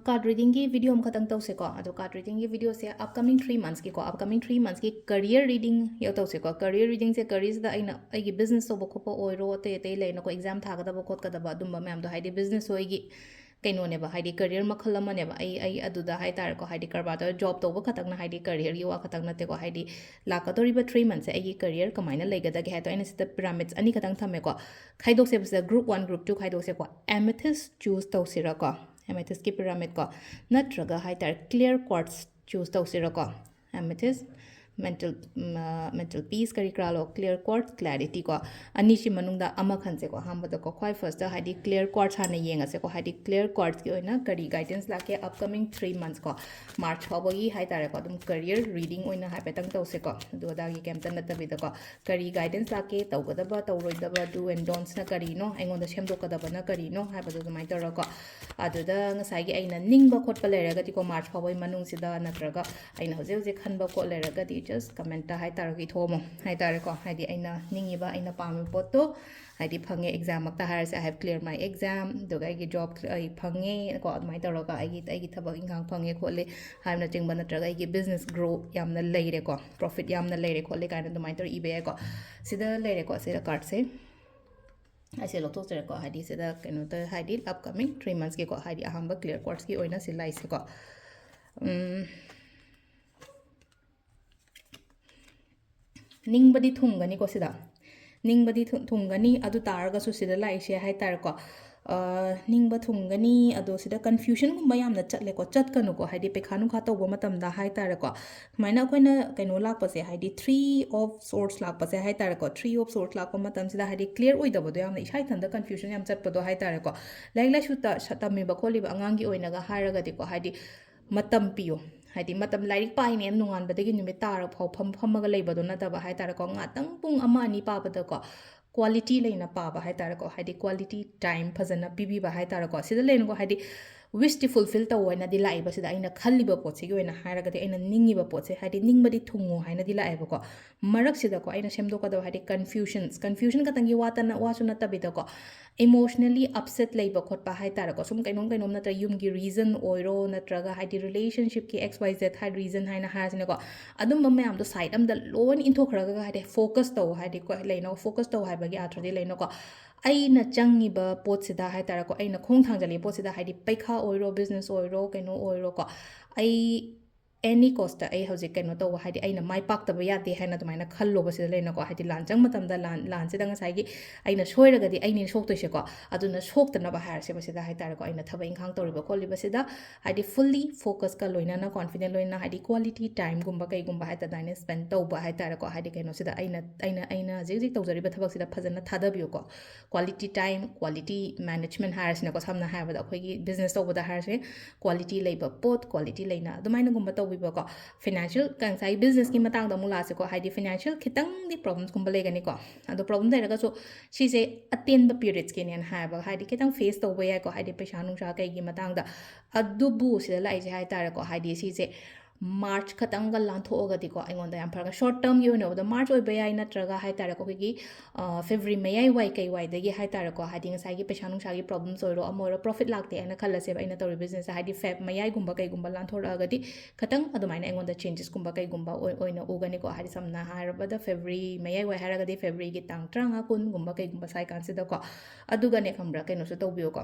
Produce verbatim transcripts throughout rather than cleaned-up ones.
Card ꯔꯤꯗꯤꯡꯒꯤ video ꯑꯃꯈꯛꯇꯪ ꯇꯧꯁꯦꯀꯣ꯫ ꯑꯗꯣ ꯀꯥꯔꯠ ꯔꯤꯗꯤꯡꯒꯤ ꯚꯤꯗꯤꯑꯣꯁꯦ ꯑꯞꯀꯃꯤꯡ ꯊ꯭ꯔꯤ ꯃꯟꯊꯁꯀꯤꯀꯣ, ꯑꯞꯀꯃꯤꯡ ꯊ꯭ꯔꯤ ꯃꯟꯊꯁꯀꯤ ꯀꯔꯤꯌꯔ ꯔꯤꯗꯤꯡ ꯇꯧꯁꯦꯀꯣ꯫ ꯀꯔꯤꯌꯔ ꯔꯤꯗꯤꯡꯁꯦ ꯀꯔꯤꯁꯤꯗ ꯑꯩꯅ ꯑꯩꯒꯤ ꯕꯤꯖꯤꯅꯦꯁ ꯇꯧꯕ ꯈꯣꯠꯄ ꯑꯣꯏꯔꯣ, ꯑꯇꯩ ꯑꯇꯩ ꯂꯩꯅꯀꯣ, ꯑꯦꯛꯖꯥꯝ ꯊꯥꯒꯗꯕ ꯈꯣꯠꯀꯗꯕ ꯑꯗꯨꯝꯕ ꯃꯌꯥꯝꯗꯣ, ꯍꯥꯏꯗꯤ ꯕꯤꯖꯤꯅꯦꯁꯁꯨ ꯑꯩꯒꯤ ꯀꯩꯅꯣꯅꯦꯕ, ꯍꯥꯏꯗꯤ ꯀꯔꯤꯌꯔ ꯃꯈꯜ ꯑꯃꯅꯦꯕ꯫ ꯑꯩ ꯑꯩ ꯑꯗꯨꯗ ꯍꯥꯏ ꯇꯥꯔꯦꯀꯣ, ꯍꯥꯏꯗꯤ ꯀꯔꯕꯥꯔꯗ ꯖꯣꯕ ꯇꯧꯕ ꯈꯛꯇꯪꯅ ꯍꯥꯏꯗꯤ ꯀꯔꯤꯌꯔꯒꯤ ꯋꯥ ꯈꯛꯇꯪ ꯅꯠꯇꯦꯀꯣ, ꯍꯥꯏꯗꯤ ꯂꯥꯛꯀꯗꯧꯔꯤꯕ ꯊ꯭ꯔꯤ ꯃꯟꯊꯁꯦ ꯑꯩꯒꯤ ꯀꯔꯤꯌꯔ ꯀꯃꯥꯏꯅ ꯂꯩꯒꯗꯒꯦ ꯍꯥꯏꯗꯣ ꯑꯩꯅ ꯁꯤꯗ ꯄꯤꯔꯥꯃꯤꯗꯁ ꯑꯅꯤ ꯈꯛꯇꯪ ꯊꯝꯃꯦꯀꯣ꯫ ꯈꯥꯏꯗꯣꯛꯁꯦꯕ ꯁꯤꯗ ꯒ꯭ꯔꯨꯞ ꯋꯥꯟ, ꯒ꯭ꯔꯨꯞ ꯇꯨ ꯈꯥꯏꯗꯣꯛꯁꯦꯀꯣ꯫ ꯑꯦꯃꯦꯊꯤꯁ ꯆꯨꯁ ꯇꯧꯁꯤꯔꯀꯣ? ꯑꯦꯃꯦꯊꯤꯁꯀꯤ ꯄꯤꯔꯥꯃꯤꯗꯀꯣ, ꯅꯠꯇ꯭ꯔꯒ ꯍꯥꯏ ꯇꯥꯔꯦ ꯀ꯭ꯂꯤꯌꯔ ꯀ꯭ꯋꯥꯔꯠꯁ ꯆꯨꯁ ꯇꯧꯁꯤꯔꯀꯣ? ꯑꯦꯃꯦꯊꯤꯁ, ꯃꯦꯟꯇꯜ, ꯃꯦꯟꯇꯜ ꯄꯤꯁ ꯀꯔꯤ ꯀꯔꯥ ꯂꯣ, ꯀ꯭ꯂꯤꯌꯔ ꯀ꯭ꯋꯥꯔꯠꯁ, ꯀ꯭ꯂꯦꯔꯤꯇꯤ ꯀꯣ, ꯑꯅꯤꯁꯤ ꯃꯅꯨꯡꯗ ꯑꯃ ꯈꯟꯁꯦꯀꯣ꯫ ꯑꯍꯥꯟꯕꯗꯀꯣ, ꯈ꯭ꯋꯥꯏ ꯐꯥꯔꯁꯇ ꯍꯥꯏꯗꯤ ꯀ꯭ꯂꯤꯌꯔ ꯀ꯭ꯋꯥꯔꯠꯁ ꯍꯥꯟꯅ ꯌꯦꯡꯉꯁꯦꯀꯣ꯫ ꯍꯥꯏꯗꯤ ꯀ꯭ꯂꯤꯌꯔ ꯀ꯭ꯋꯥꯔꯠꯁꯀꯤ ꯑꯣꯏꯅ ꯀꯔꯤ ꯒꯥꯏꯗꯦꯟꯁ ꯂꯥꯛꯀꯦ ꯑꯞꯀꯃꯤꯡ ꯊ꯭ꯔꯤ ꯃꯟꯊꯁꯀꯣ, ꯃꯥꯔꯆ ꯐꯥꯎꯕꯒꯤ ꯍꯥꯏ ꯇꯥꯔꯦꯀꯣ꯫ ꯑꯗꯨꯝ ꯀꯔꯤꯌꯔ ꯔꯤꯗꯤꯡ ꯑꯣꯏꯅ ꯍꯥꯏꯐꯦꯠꯇꯪ ꯇꯧꯁꯦꯀꯣ, ꯑꯗꯨ ꯑꯗꯥꯒꯤ ꯀꯩꯝꯇ ꯅꯠꯇꯕꯤꯗꯀꯣ꯫ ꯀꯔꯤ ꯒꯥꯏꯗꯦꯟꯁ ꯂꯥꯛꯀꯦ, ꯇꯧꯒꯗꯕ ꯇꯧꯔꯣꯏꯗꯕ, ꯗꯨ ꯑꯦꯟ ꯗꯣꯟꯁꯅ ꯀꯔꯤꯅꯣ, ꯑꯩꯉꯣꯟꯗ ꯁꯦꯝꯗꯣꯛꯀꯗꯕꯅ ꯀꯔꯤꯅꯣ ꯍꯥꯏꯕꯗꯣ ꯑꯗꯨꯃꯥꯏꯅ ꯇꯧꯔꯒꯀꯣ꯫ ꯑꯗꯨꯗ ꯉꯁꯥꯏꯒꯤ ꯑꯩꯅ ꯅꯤꯡꯕ ꯈꯣꯠꯄ ꯂꯩꯔꯒꯗꯤꯀꯣ, ꯃꯥꯔꯆ ꯐꯥꯎꯕꯒꯤ ꯃꯅꯨꯡꯁꯤꯗ ꯅꯠꯇ꯭ꯔꯒ ꯑꯩꯅ ꯍꯧꯖꯤꯛ ꯍꯧꯖꯤꯛ ꯈꯟꯕ ꯈꯣꯠ ꯂꯩꯔꯒꯗꯤ just ꯀꯃꯦꯟꯇ ꯍꯥꯏ ꯇꯥꯔꯒ ꯏꯊꯣꯛꯑꯝꯃꯣ ꯍꯥꯏ ꯇꯥꯔꯦꯀꯣ꯫ ꯍꯥꯏꯗꯤ ꯑꯩꯅ ꯅꯤꯡꯉꯤꯕ, ꯑꯩꯅ ꯄꯥꯝꯃꯤꯕ ꯄꯣꯠꯇꯣ ꯍꯥꯏꯗꯤ ꯐꯪꯉꯦ꯫ ꯑꯦꯛꯖꯥꯝꯃꯛꯇ ꯍꯥꯏꯔꯁꯦ, I have clear my exam, ꯑꯗꯨꯒ ꯑꯩꯒꯤ ꯖꯣꯕ ꯑꯩ ꯐꯪꯉꯦ ꯀꯣ, ꯑꯗꯨꯃꯥꯏꯅ ꯇꯧꯔꯒ ꯑꯩꯒꯤ ꯑꯩꯒꯤ ꯊꯕꯛ ꯏꯪꯈꯥꯡ ꯐꯪꯉꯦ ꯈꯣꯠꯂꯦ ꯍꯥꯏꯕꯅꯆꯤꯡꯕ, ꯅꯠꯇ꯭ꯔꯒ ꯑꯩꯒꯤ ꯕꯤꯖꯤꯅꯦꯁ ꯒ꯭ꯔꯣ ꯌꯥꯝꯅ ꯂꯩꯔꯦꯀꯣ, ꯄ꯭ꯔꯣꯐꯤꯠ ꯌꯥꯝꯅ ꯂꯩꯔꯦ ꯈꯣꯠꯂꯦ ꯀꯥꯏꯅ ꯑꯗꯨꯃꯥꯏꯅ ꯇꯧꯔ ꯏꯕ ꯌꯥꯏꯀꯣ꯫ ꯁꯤꯗ ꯂꯩꯔꯦꯀꯣ, ꯁꯤꯗ ꯀꯥꯔꯠꯁꯦ ꯑꯩꯁꯦ ꯂꯧꯊꯣꯛꯆꯔꯦꯀꯣ꯫ ꯍꯥꯏꯗꯤ ꯁꯤꯗ ꯀꯩꯅꯣꯗ, ꯍꯥꯏꯗꯤ ꯑꯞꯀꯃꯤꯡ ꯊ꯭ꯔꯤ ꯃꯟꯊꯁꯀꯤꯀꯣ, ꯍꯥꯏꯗꯤ ꯑꯍꯥꯟꯕ ꯀ꯭ꯂꯤꯌꯔ ꯀ꯭ꯋꯥꯔꯠꯁꯀꯤ ꯑꯣꯏꯅ ꯁꯤ ꯂꯥꯛꯏꯁꯦꯀꯣ꯫ ꯎꯝ, ꯅꯤꯡꯕꯗꯤ ꯊꯨꯡꯒꯅꯤꯀꯣ ꯁꯤꯗ, ꯅꯤꯡꯕꯗꯤ ꯊꯨ- ꯊꯨꯡꯒꯅꯤ꯫ ꯑꯗꯨ ꯇꯥꯔꯒꯁꯨ ꯁꯤꯗ ꯂꯥꯛꯏꯁꯦ ꯍꯥꯏ ꯇꯥꯔꯦꯀꯣ, ꯑ, ꯅꯤꯡꯕ ꯊꯨꯡꯒꯅꯤ꯫ ꯑꯗꯣ ꯁꯤꯗ ꯀꯟꯐ꯭ꯌꯨꯖꯟꯒꯨꯝꯕ ꯌꯥꯝꯅ ꯆꯠꯂꯦꯀꯣ, ꯆꯠꯀꯅꯨꯀꯣ꯫ ꯍꯥꯏꯗꯤ ꯄꯩꯈꯥ ꯅꯨꯡꯈꯥ ꯇꯧꯕ ꯃꯇꯝꯗ ꯍꯥꯏ ꯇꯥꯔꯦꯀꯣ, ꯁꯨꯃꯥꯏꯅ ꯑꯩꯈꯣꯏꯅ ꯀꯩꯅꯣ ꯂꯥꯛꯄꯁꯦ, ꯍꯥꯏꯗꯤ ꯊ꯭ꯔꯤ ꯑꯣꯐ ꯁꯣꯔꯠꯁ ꯂꯥꯛꯄꯁꯦ ꯍꯥꯏ ꯇꯥꯔꯦꯀꯣ, ꯊ꯭ꯔꯤ ꯑꯣꯐ ꯁꯣꯔꯠꯁ ꯂꯥꯛꯄ ꯃꯇꯝꯁꯤꯗ ꯍꯥꯏꯗꯤ ꯀ꯭ꯂꯤꯌꯔ ꯑꯣꯏꯗꯕꯗꯣ, ꯌꯥꯝꯅ ꯏꯁꯥ ꯏꯊꯟꯇ ꯀꯟꯐ꯭ꯌꯨꯖꯟ ꯌꯥꯝ ꯆꯠꯄꯗꯣ ꯍꯥꯏ ꯇꯥꯔꯦꯀꯣ꯫ ꯂꯥꯏꯔꯤꯛ ꯂꯥꯏꯁꯨ ꯇ- ꯁ- ꯇꯝꯃꯤꯕ ꯈꯣꯠꯂꯤꯕ ꯑꯉꯥꯡꯒꯤ ꯑꯣꯏꯅꯒ ꯍꯥꯏꯔꯒꯗꯤꯀꯣ, ꯍꯥꯏꯗꯤ ꯃꯇꯝ ꯄꯤꯌꯣ꯫ ꯍꯥꯏꯗꯤ ꯃꯇꯝ, ꯂꯥꯏꯔꯤꯛ ꯄꯥꯏꯅꯦꯅ ꯅꯣꯡꯉꯥꯟꯕꯗꯒꯤ ꯅꯨꯃꯤꯠ ꯇꯥꯔ ꯐꯥꯎ ꯐꯝ ꯐꯝꯃꯒ ꯂꯩꯕꯗꯣ ꯅꯠꯇꯕ ꯍꯥꯏ ꯇꯥꯔꯦꯀꯣ, ꯉꯥꯛꯇꯪ ꯄꯨꯡ ꯑꯃ ꯑꯅꯤ ꯄꯥꯕꯗꯀꯣ, ꯀ꯭ꯋꯥꯂꯤꯇꯤ ꯂꯩꯅ ꯄꯥꯕ ꯍꯥꯏ ꯇꯥꯔꯦꯀꯣ, ꯍꯥꯏꯗꯤ ꯀ꯭ꯋꯥꯂꯤꯇꯤ ꯇꯥꯏꯝ ꯐꯖꯅ ꯄꯤꯕꯤꯕ ꯍꯥꯏ ꯇꯥꯔꯦꯀꯣ꯫ ꯁꯤꯗ ꯂꯩꯅꯀꯣ, ꯍꯥꯏꯗꯤ ꯋꯤꯁꯇꯤ ꯐꯨꯜꯐꯤꯜ ꯇꯧ ꯍꯥꯏꯅꯗꯤ ꯂꯥꯛꯏꯕ ꯁꯤꯗ꯫ ꯑꯩꯅ ꯈꯜꯂꯤꯕ ꯄꯣꯠꯁꯤꯒꯤ ꯑꯣꯏꯅ ꯍꯥꯏꯔꯒꯗꯤ, ꯑꯩꯅ ꯅꯤꯡꯉꯤꯕ ꯄꯣꯠꯁꯦ, ꯍꯥꯏꯗꯤ ꯅꯤꯡꯕꯗꯤ ꯊꯨꯡꯉꯨ ꯍꯥꯏꯅꯗꯤ ꯂꯥꯛꯑꯦꯕꯀꯣ꯫ ꯃꯔꯛꯁꯤꯗꯀꯣ ꯑꯩꯅ ꯁꯦꯝꯗꯣꯛꯀꯗꯕ, ꯍꯥꯏꯗꯤ ꯀꯟꯐ꯭ꯌꯨꯖꯟꯁ, ꯀꯟꯐ꯭ꯌꯨꯖꯟ ꯈꯛꯇꯪꯒꯤ ꯋꯥꯇꯅ, ꯋꯥꯁꯨ ꯅꯠꯇꯕꯤꯗꯀꯣ, ꯏꯃꯣꯁꯅꯦꯜꯂꯤ ꯑꯞꯁꯦꯠ ꯂꯩꯕ ꯈꯣꯠꯄ ꯍꯥꯏ ꯇꯥꯔꯦꯀꯣ, ꯁꯨꯝ ꯀꯩꯅꯣꯝ ꯀꯩꯅꯣꯝ ꯅꯠꯇ꯭ꯔꯒ ꯌꯨꯝꯒꯤ ꯔꯤꯖꯟ ꯑꯣꯏꯔꯣ, ꯅꯠꯇ꯭ꯔꯒ ꯍꯥꯏꯗꯤ ꯔꯤꯂꯦꯁꯟꯁꯤꯞꯀꯤ X Y Z ꯍꯥꯏ ꯔꯤꯖꯟ ꯍꯥꯏꯅ ꯍꯥꯏꯔꯁꯤꯅꯦꯀꯣ, ꯑꯗꯨꯝꯕ ꯃꯌꯥꯝꯗꯣ ꯁꯥꯏꯠ ꯑꯝꯗ ꯂꯣꯏꯅ ꯏꯟꯊꯣꯛꯈ꯭ꯔꯒ, ꯍꯥꯏꯗꯤ ꯐꯣꯀꯁ ꯇꯧ, ꯍꯥꯏꯗꯤ ꯀꯣ, ꯂꯩꯅꯣ, ꯐꯣꯀꯁ ꯇꯧ ꯍꯥꯏꯕꯒꯤ ꯑꯥꯔꯊꯗꯤ ꯂꯩꯅꯣꯀꯣ꯫ ꯑꯩꯅ ꯆꯪꯉꯤꯕ ꯄꯣꯠꯁꯤꯗ ꯍꯥꯏ ꯇꯥꯔꯦꯀꯣ, ꯑꯩꯅ ꯈꯣꯡ ꯊꯥꯡꯖꯜꯂꯤꯕ ꯄꯣꯠꯁꯤꯗ, ꯍꯥꯏꯗꯤ ꯄꯩꯈꯥ ꯑꯣꯏꯔꯣ, ꯕꯤꯖꯤꯅꯦꯁ ꯑꯣꯏꯔꯣ, ꯀꯩꯅꯣ ꯑꯣꯏꯔꯣꯀꯣ, ꯑꯩ ꯑꯦꯅꯤ ꯀꯣꯁꯇ ꯑꯩ ꯍꯧꯖꯤꯛ ꯀꯩꯅꯣ ꯇꯧꯕ, ꯍꯥꯏꯗꯤ ꯑꯩꯅ ꯃꯥꯏ ꯄꯥꯛꯇꯕ ꯌꯥꯗꯦ ꯍꯥꯏꯅ ꯑꯗꯨꯃꯥꯏꯅ ꯈꯜꯂꯣꯕ ꯁꯤꯗ ꯂꯩꯅꯀꯣ꯫ ꯍꯥꯏꯗꯤ ꯂꯥꯟ ꯆꯪ ꯃꯇꯝꯗ ꯂꯥꯟ, ꯂꯥꯟꯁꯤꯗ ꯉꯁꯥꯏꯒꯤ ꯑꯩꯅ ꯁꯣꯏꯔꯒꯗꯤ ꯑꯩꯅ ꯁꯣꯛꯇꯣꯏꯁꯦꯀꯣ꯫ ꯑꯗꯨꯅ ꯁꯣꯛꯇꯅꯕ ꯍꯥꯏꯔꯁꯦꯕ ꯁꯤꯗ ꯍꯥꯏ ꯇꯥꯔꯦꯀꯣ, ꯑꯩꯅ ꯊꯕꯛ ꯏꯪꯈꯥꯡ ꯇꯧꯔꯤꯕ ꯈꯣꯠꯂꯤꯕꯁꯤꯗ ꯍꯥꯏꯗꯤ ꯐꯨꯜꯂꯤ ꯐꯣꯀꯁꯀ ꯂꯣꯏꯅꯅ, ꯀꯣꯟꯐꯤꯗꯦꯟ ꯂꯣꯏꯅꯅ, ꯍꯥꯏꯗꯤ ꯀ꯭ꯋꯥꯂꯤꯇꯤ ꯇꯥꯏꯝꯒꯨꯝꯕ ꯀꯩꯒꯨꯝꯕ ꯍꯥꯏ ꯇꯥꯔꯦ, ꯁ꯭ꯄꯦꯟ ꯇꯧꯕ ꯍꯥꯏ ꯇꯥꯔꯦꯀꯣ꯫ ꯍꯥꯏꯗꯤ ꯀꯩꯅꯣꯁꯤꯗ ꯑꯩꯅ, ꯑꯩꯅ, ꯑꯩꯅ ꯍꯧꯖꯤꯛ ꯍꯧꯖꯤꯛ ꯇꯧꯖꯔꯤꯕ ꯊꯕꯛꯁꯤꯗ ꯐꯖꯅ ꯊꯥꯗꯕꯤꯌꯨꯀꯣ꯫ ꯀ꯭ꯋꯥꯂꯤꯇꯤ ꯇꯥꯏꯝ, ꯀ꯭ꯋꯥꯂꯤꯇꯤ ꯃꯦꯅꯦꯖꯃꯦꯟ ꯍꯥꯏꯔꯁꯤꯅꯀꯣ, ꯁꯝꯅ ꯍꯥꯏꯔꯕꯗ ꯑꯩꯈꯣꯏꯒꯤ ꯕꯤꯖꯤꯅꯦꯁ ꯇꯧꯕꯗ ꯍꯥꯏꯔꯁꯦ, ꯀ꯭ꯋꯥꯂꯤꯇꯤ ꯂꯩꯕ ꯄꯣꯠ, ꯀ꯭ꯋꯥꯂꯤꯇꯤ ꯂꯩꯅ ꯑꯗꯨꯃꯥꯏꯅꯒꯨꯝꯕ ꯇꯧꯕꯤꯕꯀꯣ꯫ ꯐꯤꯅꯥꯟꯁꯤꯌꯦꯜ, ꯉꯁꯥꯏ ꯕꯤꯖꯤꯅꯦꯁꯀꯤ ꯃꯇꯥꯡꯗ ꯑꯃꯨꯛ ꯂꯥꯛꯑꯁꯤꯀꯣ, ꯍꯥꯏꯗꯤ ꯐꯤꯅꯥꯟꯁꯤꯌꯦꯜ ꯈꯤꯇꯪꯗꯤ ꯄ꯭ꯔꯣꯕ꯭ꯂꯦꯝꯁꯀꯨꯝꯕ ꯂꯩꯒꯅꯤꯀꯣ꯫ ꯑꯗꯣ ꯄ꯭ꯔꯣꯕ꯭ꯂꯦꯝ ꯂꯩꯔꯒꯁꯨ ꯁꯤꯁꯦ ꯑꯇꯦꯟꯕ ꯄꯤꯔꯤꯌꯠꯁꯀꯤꯅꯦꯅ ꯍꯥꯏꯕ, ꯍꯥꯏꯗꯤ ꯈꯤꯇꯪ ꯐꯦꯁ ꯇꯧꯕ ꯌꯥꯏꯀꯣ, ꯍꯥꯏꯗꯤ ꯄꯩꯁꯥ ꯅꯨꯡꯁꯥ ꯀꯩꯒꯤ ꯃꯇꯥꯡꯗ꯫ ꯑꯗꯨꯕꯨ ꯁꯤꯗ ꯂꯥꯛꯏꯁꯦ ꯍꯥꯏ ꯇꯥꯔꯦꯀꯣ, ꯍꯥꯏꯗꯤ ꯁꯤꯁꯦ ꯃꯥꯔꯆ ꯈꯛꯇꯪꯒ ꯂꯥꯟꯊꯣꯛꯑꯒꯗꯤꯀꯣ, ꯑꯩꯉꯣꯟꯗ ꯌꯥꯝ ꯐꯔꯒ, ꯁꯣꯔꯠ ꯇꯔꯝꯒꯤ ꯑꯣꯏꯅ ꯎꯕꯗ ꯃꯥꯔꯆ ꯑꯣꯏꯕ ꯌꯥꯏ, ꯅꯠꯇ꯭ꯔꯒ ꯍꯥꯏ ꯇꯥꯔꯦꯀꯣ, ꯑꯩꯈꯣꯏꯒꯤ, ꯑ, ꯐꯦꯕ꯭ꯔꯨꯋꯥꯔꯤ ꯃꯌꯥꯏ ꯋꯥꯏ ꯀꯩ ꯋꯥꯏꯗꯒꯤ ꯍꯥꯏ ꯇꯥꯔꯦꯀꯣ, ꯍꯥꯏꯗꯤ ꯉꯁꯥꯏꯒꯤ ꯄꯩꯁꯥ ꯅꯨꯡꯁꯥꯒꯤ ꯄ꯭ꯔꯣꯕ꯭ꯂꯦꯝꯁ ꯑꯣꯏꯔꯣ, ꯑꯃ ꯑꯣꯏꯔꯣ, ꯄ꯭ꯔꯣꯐꯤꯠ ꯂꯥꯛꯇꯦ ꯍꯥꯏꯅ ꯈꯜꯂꯁꯦꯕ, ꯑꯩꯅ ꯇꯧꯔꯤꯕ ꯕꯤꯖꯤꯅꯦꯁꯁꯦ, ꯍꯥꯏꯗꯤ ꯐꯦꯕ ꯃꯌꯥꯏꯒꯨꯝꯕ ꯀꯩꯒꯨꯝꯕ ꯂꯥꯟꯊꯣꯔꯛꯑꯒꯗꯤ ꯈꯤꯇꯪ ꯑꯗꯨꯃꯥꯏꯅ ꯑꯩꯉꯣꯟꯗ ꯆꯦꯟꯖꯦꯁꯀꯨꯝꯕ ꯀꯩꯒꯨꯝꯕ ꯑꯣꯏ-, ꯑꯣꯏꯅ ꯎꯒꯅꯤꯀꯣ꯫ ꯍꯥꯏꯗꯤ ꯁꯝꯅ ꯍꯥꯏꯔꯕꯗ ꯐꯦꯕ꯭ꯔꯨꯋꯥꯔꯤ ꯃꯌꯥꯏ ꯋꯥꯏ ꯍꯥꯏꯔꯒꯗꯤ ꯐꯦꯕ꯭ꯔꯨꯋꯥꯔꯤꯒꯤ ꯇꯥꯡ ꯇꯔꯥꯃꯉꯥ, ꯀꯨꯟꯒꯨꯝꯕ ꯀꯩꯒꯨꯝꯕ ꯁ꯭ꯋꯥꯏ ꯀꯥꯟꯁꯤꯗꯀꯣ꯫ ꯑꯗꯨꯒꯅꯦ ꯈꯪꯕ꯭ꯔꯥ, ꯀꯩꯅꯣꯁꯨ ꯇꯧꯕꯤꯌꯨꯀꯣ,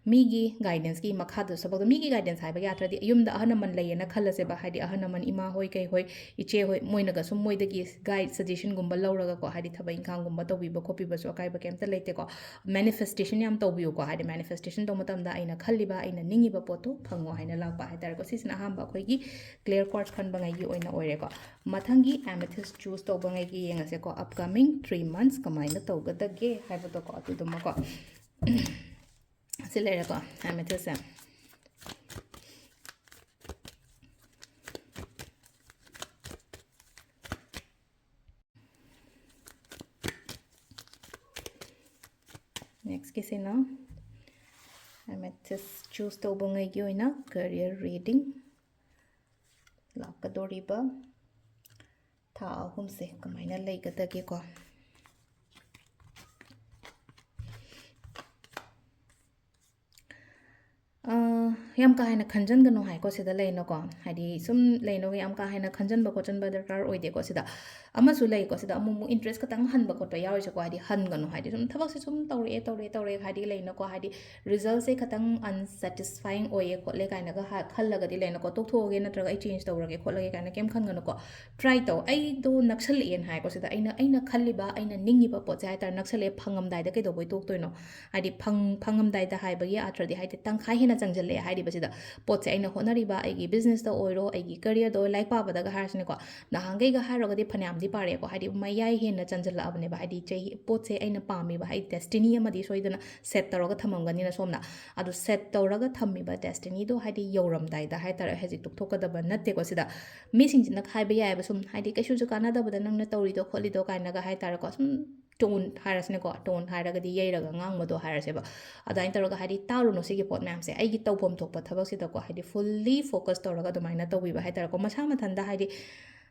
ꯃꯤꯒꯤ ꯒꯥꯏꯗꯦꯟꯁꯀꯤ ꯃꯈꯥꯗ ꯁꯞꯄꯣꯔꯠ, ꯃꯤꯒꯤ ꯒꯥꯏꯗꯦꯟꯁ ꯍꯥꯏꯕ ꯌꯥꯗ꯭ꯔꯗꯤ ꯌꯨꯝꯗ ꯑꯍꯜ ꯂꯃꯟ ꯂꯩꯌꯦꯅ ꯈꯜꯂꯁꯦꯕ, ꯍꯥꯏꯗꯤ ꯑꯍꯜ ꯂꯃꯟ ꯏꯃꯥ ꯍꯣꯏ ꯀꯩ ꯍꯣꯏ, ꯏꯆꯦ ꯍꯣꯏ, ꯃꯣꯏꯅꯒ ꯁꯨꯝ ꯃꯣꯏꯗꯒꯤ ꯒꯥꯏꯗ ꯁꯖꯦꯁꯟꯒꯨꯝꯕ ꯂꯧꯔꯒꯀꯣ, ꯍꯥꯏꯗꯤ ꯊꯕꯛ ꯏꯪꯈꯥꯡꯒꯨꯝꯕ ꯇꯧꯕꯤꯕ ꯈꯣꯠꯄꯤꯕꯁꯨ ꯑꯀꯥꯏꯕ ꯀꯩꯝꯇ ꯂꯩꯇꯦꯀꯣ꯫ ꯃꯦꯅꯤꯐꯦꯁꯇꯦꯁꯟ ꯌꯥꯝ ꯇꯧꯕꯤꯌꯨꯀꯣ, ꯍꯥꯏꯗꯤ ꯃꯦꯅꯤꯐꯦꯁꯇꯦꯁꯟ ꯇꯧꯕ ꯃꯇꯝꯗ ꯑꯩꯅ ꯈꯜꯂꯤꯕ, ꯑꯩꯅ ꯅꯤꯡꯉꯤꯕ ꯄꯣꯠꯇꯣ ꯐꯪꯉꯣ ꯍꯥꯏꯅ ꯂꯥꯛꯄ ꯍꯥꯏ ꯇꯥꯔꯦꯀꯣ꯫ ꯁꯤꯁꯤꯅ ꯑꯍꯥꯟꯕ ꯑꯩꯈꯣꯏꯒꯤ ꯀ꯭ꯂꯤꯌꯥꯔ ꯀ꯭ꯋꯥꯔꯠꯁ ꯈꯟꯕꯉꯩꯒꯤ ꯑꯣꯏꯅ ꯑꯣꯏꯔꯦꯀꯣ꯫ ꯃꯊꯪꯒꯤ ꯑꯦꯃꯦꯊꯤꯁ ꯆꯨꯁ ꯇꯧꯕꯉꯩꯒꯤ ꯌꯦꯡꯉꯁꯦꯀꯣ, ꯑꯞꯀꯃꯤꯡ ꯊ꯭ꯔꯤ ꯃꯟꯊꯁ ꯀꯃꯥꯏꯅ ꯇꯧꯒꯗꯒꯦ ꯍꯥꯏꯕꯗꯣꯀꯣ, ꯑꯗꯨꯗꯨꯃꯀꯣ꯫ ꯁꯤ ꯂꯩꯔꯦꯀꯣ, ꯑꯦꯃꯦꯊꯤꯁꯁꯦ꯫ ꯅꯦꯛꯁꯀꯤꯁꯤꯅ ꯑꯦꯃꯦ-, ꯁꯤꯁ ꯆꯨꯁ ꯇꯧꯕꯉꯩꯒꯤ ꯑꯣꯏꯅ ꯀꯦꯔꯤꯌꯔ ꯔꯤꯗꯤꯡ ꯂꯥꯛꯀꯗꯧꯔꯤꯕ ꯊꯥ ꯑꯍꯨꯝꯁꯦ ꯀꯃꯥꯏꯅ ꯂꯩꯒꯗꯒꯦꯀꯣ? ꯑ, ꯌꯥꯝ ꯀꯥ ꯍꯦꯟꯅ ꯈꯟꯖꯟꯒꯅꯨ ꯍꯥꯏꯀꯣ, ꯁꯤꯗ ꯂꯩꯅꯀꯣ, ꯍꯥꯏꯗꯤ ꯁꯨꯝ ꯂꯩꯅꯣ, ꯌꯥꯝ ꯀꯥ ꯍꯦꯟꯅ ꯈꯟꯖꯟꯕ ꯈꯣꯠꯆꯟꯕ ꯗꯔꯀꯥꯔ ꯑꯣꯏꯗꯦꯀꯣ꯫ ꯁꯤꯗ ꯑꯃꯁꯨ ꯂꯩꯀꯣ, ꯁꯤꯗ ꯑꯃꯨꯛ ꯑꯃꯨꯛ ꯏꯟꯇꯔꯦꯁ ꯈꯇꯪ ꯍꯟꯕ ꯈꯣꯠꯄ ꯌꯥꯎꯔꯤꯁꯦꯀꯣ, ꯍꯥꯏꯗꯤ ꯍꯟꯒꯅꯨ, ꯍꯥꯏꯗꯤ ꯁꯨꯝ ꯊꯕꯛꯁꯦ ꯁꯨꯝ ꯇꯧꯔꯛꯑꯦ ꯇꯧꯔꯛꯑꯦ ꯇꯧꯔꯛꯑꯦ ꯍꯥꯏꯗꯤ ꯂꯩꯅꯀꯣ, ꯍꯥꯏꯗꯤ ꯔꯤꯖꯜꯁꯦ ꯈꯇꯪ ꯑꯟꯁꯦꯇꯤꯁꯐꯥꯏꯡ ꯑꯣꯏꯌꯦ ꯈꯣꯠꯂꯦ ꯀꯥꯏꯅꯒ ꯍꯥ-, ꯈꯜꯂꯒꯗꯤ ꯂꯩꯅꯀꯣ, ꯇꯣꯛꯊꯣꯛꯑꯒꯦ ꯅꯠꯇ꯭ꯔꯒ ꯑꯩ ꯆꯦꯟꯖ ꯇꯧꯔꯒꯦ ꯈꯣꯠꯂꯒꯦ ꯀꯥꯏꯅ ꯀꯩꯝ ꯈꯟꯒꯅꯨꯀꯣ꯫ ꯇ꯭ꯔꯥꯏ ꯇꯧ꯫ ꯑꯩꯗꯣ ꯅꯛꯁꯜꯂꯛꯑꯦꯅ ꯍꯥꯏꯀꯣ, ꯁꯤꯗ ꯑꯩꯅ, ꯑꯩꯅ ꯈꯜꯂꯤꯕ, ꯑꯩꯅ ꯅꯤꯡꯉꯤꯕ ꯄꯣꯠꯁꯦ ꯍꯥꯏ ꯇꯥꯔꯦ, ꯅꯛꯁꯜꯂꯛꯑꯦ, ꯐꯪꯉꯝꯗꯥꯏꯗ ꯀꯩꯗꯧꯕꯩ ꯇꯣꯛꯇꯣꯏꯅꯣ? ꯍꯥꯏꯗꯤ ꯐꯪ-, ꯐꯪꯉꯝꯗꯥꯏꯗ ꯍꯥꯏꯕꯒꯤ ꯑꯥꯔꯊꯗꯤ ꯍꯥꯏꯗꯤ ꯇꯪꯈꯥꯏ ꯍꯦꯟꯅ ꯆꯪꯁꯤꯜꯂꯛꯑꯦ ꯍꯥꯏꯔꯤꯕꯁꯤꯗ꯫ ꯄꯣꯠꯁꯦ ꯑꯩꯅ ꯍꯣꯠꯅꯔꯤꯕ ꯑꯩꯒꯤ ꯕꯤꯖꯤꯅꯦꯁꯇ ꯑꯣꯏꯔꯣ, ꯑꯩꯒꯤ ꯀꯦꯔꯤꯌꯔꯗ ꯑꯣꯏꯔꯣ, ꯂꯥꯏꯔꯤꯛ ꯄꯥꯕꯗꯒ ꯍꯥꯏꯔꯁꯤꯅꯦꯀꯣ, ꯅꯍꯥꯟꯈꯩꯒ ꯍꯥꯏꯔꯨꯔꯒꯗꯤ ꯐꯅꯌꯥꯝꯗꯤ ꯄꯥꯔꯛꯑꯦꯀꯣ, ꯍꯥꯏꯗꯤ ꯃꯌꯥꯏ ꯍꯦꯟꯅ ꯆꯟꯁꯤꯜꯂꯛꯑꯕꯅꯦꯕ꯫ ꯍꯥꯏꯗꯤ ꯆꯍꯤ, ꯄꯣꯠꯁꯦ ꯑꯩꯅ ꯄꯥꯝꯃꯤꯕ, ꯍꯥꯏꯗꯤ ꯗꯦꯁꯇꯤꯅꯤ ꯑꯃꯗꯤ ꯁꯣꯏꯗꯅ ꯁꯦꯠ ꯇꯧꯔꯒ ꯊꯝꯃꯝꯒꯅꯤꯅ ꯁꯣꯝꯅ꯫ ꯑꯗꯨ ꯁꯦꯠ ꯇꯧꯔꯒ ꯊꯝꯃꯤꯕ ꯗꯦꯁꯇꯤꯅꯤꯗꯣ ꯍꯥꯏꯗꯤ ꯌꯧꯔꯝꯗꯥꯏꯗ ꯍꯥꯏ ꯇꯥꯔꯦ, ꯍꯧꯖꯤꯛ ꯇꯣꯛꯊꯣꯛꯀꯗꯕ ꯅꯠꯇꯦꯀꯣ꯫ ꯁꯤꯗ ꯃꯤꯁꯤꯡꯁꯤꯅ ꯍꯥꯏꯕ ꯌꯥꯏꯑꯕ ꯁꯨꯝ, ꯍꯥꯏꯗꯤ ꯀꯩꯁꯨꯁꯨ ꯀꯥꯟꯅꯗꯕꯗ ꯅꯪꯅ ꯇꯧꯔꯤꯗꯣ ꯈꯣꯠꯂꯤꯗꯣ ꯀꯥꯏꯅꯒ ꯍꯥꯏ ꯇꯥꯔꯦꯀꯣ, ꯁꯨꯝ ꯇꯣꯟ ꯍꯥꯏꯔꯁꯤꯅꯦꯀꯣ, ꯇꯣꯟ ꯍꯥꯏꯔꯒꯗꯤ ꯌꯩꯔꯒ ꯉꯥꯡꯕꯗꯣ ꯍꯥꯏꯔꯁꯦꯕ꯫ ꯑꯗꯨꯃꯥꯏꯅ ꯇꯧꯔꯒ ꯍꯥꯏꯗꯤ ꯇꯥꯔꯨꯅꯨ ꯁꯤꯒꯤ ꯄꯣꯠ ꯃꯌꯥꯝꯁꯦ꯫ ꯑꯩꯒꯤ ꯇꯧꯐꯝ ꯊꯣꯛꯄ ꯊꯕꯛꯁꯤꯗꯀꯣ, ꯍꯥꯏꯗꯤ ꯐꯨꯜꯂꯤ ꯐꯣꯀꯁ ꯇꯧꯔꯒ ꯑꯗꯨꯃꯥꯏꯅ ꯇꯧꯕꯤꯕ ꯍꯥꯏ ꯇꯥꯔꯦꯀꯣ꯫ ꯃꯁꯥ ꯃꯊꯟꯇ ꯍꯥꯏꯗꯤ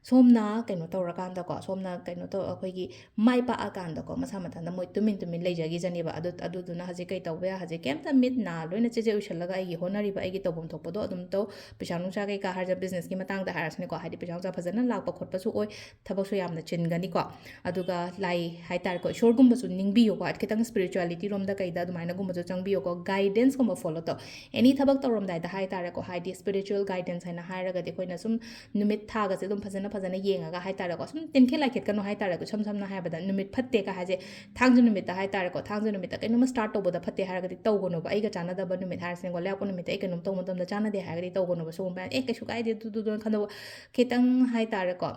ꯁꯣꯝꯅ ꯀꯩꯅꯣ ꯇꯧꯔꯀꯥꯟꯗꯀꯣ, ꯁꯣꯝꯅ ꯀꯩꯅꯣ ꯇꯧ-, ꯑꯩꯈꯣꯏꯒꯤ ꯃꯥꯏ ꯄꯥꯛꯑꯀꯥꯟꯗꯀꯣ, ꯃꯁꯥ ꯃꯊꯟꯇ ꯃꯣꯏ ꯇꯨꯃꯤꯟ ꯇꯨꯃꯤꯟ ꯂꯩꯖꯈꯤꯖꯅꯦꯕ꯫ ꯑꯗꯨ, ꯑꯗꯨꯗꯨꯅ ꯍꯧꯖꯤꯛ ꯀꯩ ꯇꯧꯕ ꯌꯥꯏ? ꯍꯧꯖꯤꯛ ꯀꯩꯝꯇ ꯃꯤꯠ ꯅꯥ ꯂꯣꯏꯅ ꯆꯦꯠꯆꯦꯠ ꯎꯏꯁꯜꯂꯒ ꯑꯩꯒꯤ ꯍꯣꯠꯅꯔꯤꯕ, ꯑꯩꯒꯤ ꯇꯧꯐꯝ ꯊꯣꯛꯄꯗꯣ ꯑꯗꯨꯝ ꯇꯧ꯫ ꯄꯩꯁꯥ ꯅꯨꯡꯁꯥ ꯀꯩꯀꯥ ꯍꯥꯏꯔꯁꯦ, ꯕꯤꯖꯤꯅꯦꯁꯀꯤ ꯃꯇꯥꯡꯗ ꯍꯥꯏꯔꯁꯤꯅꯦꯀꯣ, ꯍꯥꯏꯗꯤ ꯄꯩꯁꯥ ꯅꯨꯡꯁꯥ ꯐꯖꯅ ꯂꯥꯛꯄ ꯈꯣꯠꯄꯁꯨ ꯑꯣꯏ, ꯊꯕꯛꯁꯨ ꯌꯥꯝꯅ ꯆꯤꯟꯒꯅꯤꯀꯣ꯫ ꯑꯗꯨꯒ ꯂꯥꯏ ꯍꯥꯏ ꯇꯥꯔꯦꯀꯣ, ꯏꯁꯣꯔꯒꯨꯝꯕꯁꯨ ꯅꯤꯡꯕꯤꯌꯨꯀꯣ, ꯈꯤꯇꯪ ꯁ꯭ꯄꯤꯔꯤꯆꯨꯋꯦꯂꯤꯇꯤꯔꯣꯝꯗ ꯀꯩꯗ ꯑꯗꯨꯃꯥꯏꯅꯒꯨꯝꯕꯁꯨ ꯆꯪꯕꯤꯌꯨꯀꯣ꯫ ꯒꯥꯏꯗꯦꯟꯁꯀꯨꯝꯕ ꯐꯣꯂꯣ ꯇꯧ꯫ ꯑꯦꯅꯤ ꯊꯕꯛ ꯇꯧꯔꯝꯗꯥꯏꯗ ꯍꯥꯏ ꯇꯥꯔꯦꯀꯣ, ꯍꯥꯏꯗꯤ ꯁ꯭ꯄꯤꯔꯤꯆꯨꯋꯦꯜ ꯒꯥꯏꯗꯦꯟꯁ ꯍꯥꯏꯅ ꯍꯥꯏꯔꯒꯗꯤ ꯑꯩꯈꯣꯏꯅ ꯁꯨꯝ ꯅꯨꯃꯤꯠ ꯊꯥꯒꯁꯦ ꯑꯗꯨꯝ ꯐꯖꯅ ꯐꯖꯅ ꯌꯦꯡꯉꯒ ꯍꯥꯏ ꯇꯥꯔꯦꯀꯣ, ꯁꯨꯝ ꯇꯤꯟꯈꯦꯠ ꯂꯥꯏꯈꯦꯠꯀꯅꯨ ꯍꯥꯏ ꯇꯥꯔꯦꯀꯣ꯫ ꯏꯁꯝ ꯁꯝꯅ ꯍꯥꯏꯔꯕꯗ ꯅꯨꯃꯤꯠ ꯐꯠꯇꯦꯒ ꯍꯥꯏꯁꯦ ꯊꯥꯡꯖ ꯅꯨꯃꯤꯠꯇ ꯍꯥꯏ ꯇꯥꯔꯦꯀꯣ, ꯊꯥꯡꯖ ꯅꯨꯃꯤꯠꯇ ꯀꯩꯅꯣꯝꯃ ꯁ꯭ꯇꯥꯔꯠ ꯇꯧꯕꯗ ꯐꯠꯇꯦ ꯍꯥꯏꯔꯒꯗꯤ ꯇꯧꯒꯅꯣꯕ꯫ ꯑꯩꯒ ꯆꯥꯟꯅꯗꯕ ꯅꯨꯃꯤꯠ ꯍꯥꯏꯔꯁꯤꯅꯦꯀꯣ, ꯂꯩꯕꯥꯛꯄꯣꯛꯄ ꯅꯨꯃꯤꯠꯇ ꯑꯩ ꯀꯩꯅꯣꯝ ꯇꯧꯕ ꯃꯇꯝꯗ ꯆꯥꯟꯅꯗꯦ ꯍꯥꯏꯔꯒꯗꯤ ꯇꯧꯒꯅꯣꯕ꯫ ꯁꯤꯒꯨꯝꯕ ꯃꯌꯥꯝ, "ꯑꯦ, ꯀꯩꯁꯨ ꯀꯥꯏꯗꯦ ꯑꯗꯨꯗꯨꯗꯣꯅ" ꯈꯟꯗꯧꯕ, ꯈꯤꯇꯪ ꯍꯥꯏ ꯇꯥꯔꯦꯀꯣ,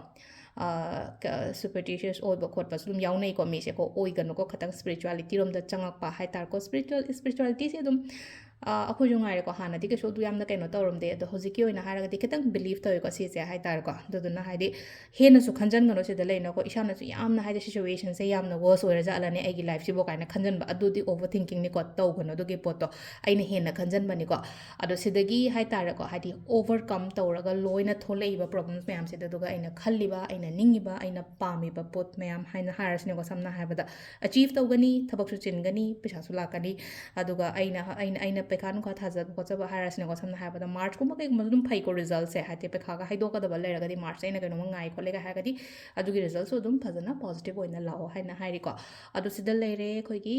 ꯁꯨꯄꯔꯇꯤꯁꯤꯌꯁ ꯑꯣꯏꯕ ꯈꯣꯠꯄꯁꯨ ꯑꯗꯨꯝ ꯌꯥꯎꯅꯩꯀꯣ ꯃꯤꯁꯦꯀꯣ꯫ ꯑꯣꯏꯒꯅꯨꯀꯣ, ꯈꯤꯇꯪ ꯁ꯭ꯄꯤꯔꯤꯆꯨꯋꯦꯂꯤꯇꯤꯔꯣꯝꯗ ꯆꯪꯉꯛꯄ ꯍꯥꯏ ꯇꯥꯔꯦꯀꯣ꯫ ꯁ꯭ꯄꯤꯔꯤꯆꯨꯋꯦꯜ, ꯁ꯭ꯄꯤꯔꯤꯆꯨꯋꯦꯂꯤꯇꯤꯁꯦ ꯑꯗꯨꯝ ꯑꯩꯈꯣꯏꯁꯨ ꯉꯥꯏꯔꯦꯀꯣ, ꯍꯥꯟꯅꯗꯤ ꯀꯩꯁꯨ ꯑꯗꯨ ꯌꯥꯝꯅ ꯀꯩꯅꯣ ꯇꯧꯔꯝꯗꯦ, ꯑꯗꯣ ꯍꯧꯖꯤꯛꯀꯤ ꯑꯣꯏꯅ ꯍꯥꯏꯔꯒꯗꯤ ꯈꯤꯇꯪ ꯕꯤꯂꯤꯞ ꯇꯧꯋꯦꯀꯣ ꯁꯤꯁꯦ ꯍꯥꯏ ꯇꯥꯔꯦꯀꯣ꯫ ꯑꯗꯨꯗꯨꯅ ꯍꯥꯏꯗꯤ ꯍꯦꯟꯅꯁꯨ ꯈꯟꯖꯟꯒꯅꯨ ꯁꯤꯗ ꯂꯩꯅꯀꯣ, ꯏꯁꯥꯅꯁꯨ ꯌꯥꯝꯅ ꯍꯥꯏꯗꯤ ꯁꯤꯆꯨꯋꯦꯁꯟꯁꯦ ꯌꯥꯝꯅ ꯋꯔꯁ ꯑꯣꯏꯔꯖꯥꯠꯂꯅꯦ ꯑꯩꯒꯤ ꯂꯥꯏꯐꯁꯤꯕꯣ ꯀꯥꯏꯅ ꯈꯟꯖꯟꯕ, ꯑꯗꯨꯗꯤ ꯑꯣꯚꯔ ꯊꯤꯡꯀꯤꯡꯅꯤꯀꯣ, ꯇꯧꯒꯅꯨ ꯑꯗꯨꯒꯤ ꯄꯣꯠꯇꯣ꯫ ꯑꯩꯅ ꯍꯦꯟꯅ ꯈꯟꯖꯟꯕꯅꯤꯀꯣ꯫ ꯑꯗꯣ ꯁꯤꯗꯒꯤ ꯍꯥꯏ ꯇꯥꯔꯦꯀꯣ, ꯍꯥꯏꯗꯤ ꯑꯣꯚꯔꯀꯝ ꯇꯧꯔꯒ ꯂꯣꯏꯅ ꯊꯣꯛꯂꯛꯏꯕ ꯄ꯭ꯔꯣꯕ꯭ꯂꯦꯝꯁ ꯃꯌꯥꯝꯁꯤꯗ, ꯑꯗꯨꯒ ꯑꯩꯅ ꯈꯜꯂꯤꯕ, ꯑꯩꯅ ꯅꯤꯡꯉꯤꯕ, ꯑꯩꯅ ꯄꯥꯝꯃꯤꯕ ꯄꯣꯠ ꯃꯌꯥꯝ ꯍꯥꯏꯅ ꯍꯥꯏꯔꯁꯤꯅꯦꯀꯣ, ꯁꯝꯅ ꯍꯥꯏꯔꯕꯗ ꯑꯆꯤꯞ ꯇꯧꯒꯅꯤ, ꯊꯕꯛꯁꯨ ꯆꯤꯟꯒꯅꯤ, ꯄꯩꯁꯥꯁꯨ ꯂꯥꯛꯀꯅꯤ꯫ ꯑꯗꯨꯒ ꯑꯩꯅ ꯑꯩꯅ ꯑꯩꯅ ꯄꯩꯈꯥ ꯅꯨꯡꯈꯥ ꯊꯥꯖꯕ ꯈꯣꯠꯆꯕ ꯍꯥꯏꯔꯁꯤꯅꯦꯀꯣ, ꯁꯝꯅ ꯍꯥꯏꯔꯕꯗ ꯃꯥꯔꯆꯀꯨꯝꯕ ꯀꯩꯒꯨꯝꯕꯗ ꯑꯗꯨꯝ ꯐꯩꯀꯣ ꯔꯤꯖꯜꯠꯁꯦ, ꯍꯥꯏꯗꯤ ꯄꯩꯈꯥꯒ ꯍꯥꯏꯗꯣꯛꯀꯗꯕ ꯂꯩꯔꯒꯗꯤ ꯃꯥꯔꯆꯇ ꯑꯩꯅ ꯀꯩꯅꯣꯝꯃ ꯉꯥꯏ ꯈꯣꯠꯂꯦꯒ ꯍꯥꯏꯔꯒꯗꯤ ꯑꯗꯨꯒꯤ ꯔꯤꯖꯜꯠꯁꯨ ꯑꯗꯨꯝ ꯐꯖꯅ ꯄꯣꯖꯤꯇꯤꯚ ꯑꯣꯏꯅ ꯂꯥꯛꯑꯣ ꯍꯥꯏꯅ ꯍꯥꯏꯔꯤꯀꯣ꯫ ꯑꯗꯨ ꯁꯤꯗ ꯂꯩꯔꯦ ꯑꯩꯈꯣꯏꯒꯤ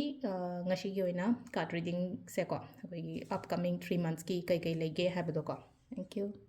ꯉꯁꯤꯒꯤ ꯑꯣꯏꯅ ꯀꯥꯔꯠ ꯔꯤꯗꯤꯡꯁꯦꯀꯣ, ꯑꯩꯈꯣꯏꯒꯤ ꯑꯞꯀꯃꯤꯡ ꯊ꯭ꯔꯤ ꯃꯟꯊꯁꯀꯤ ꯀꯩ ꯀꯩ ꯂꯩꯒꯦ ꯍꯥꯏꯕꯗꯣꯀꯣ꯫ Thank you.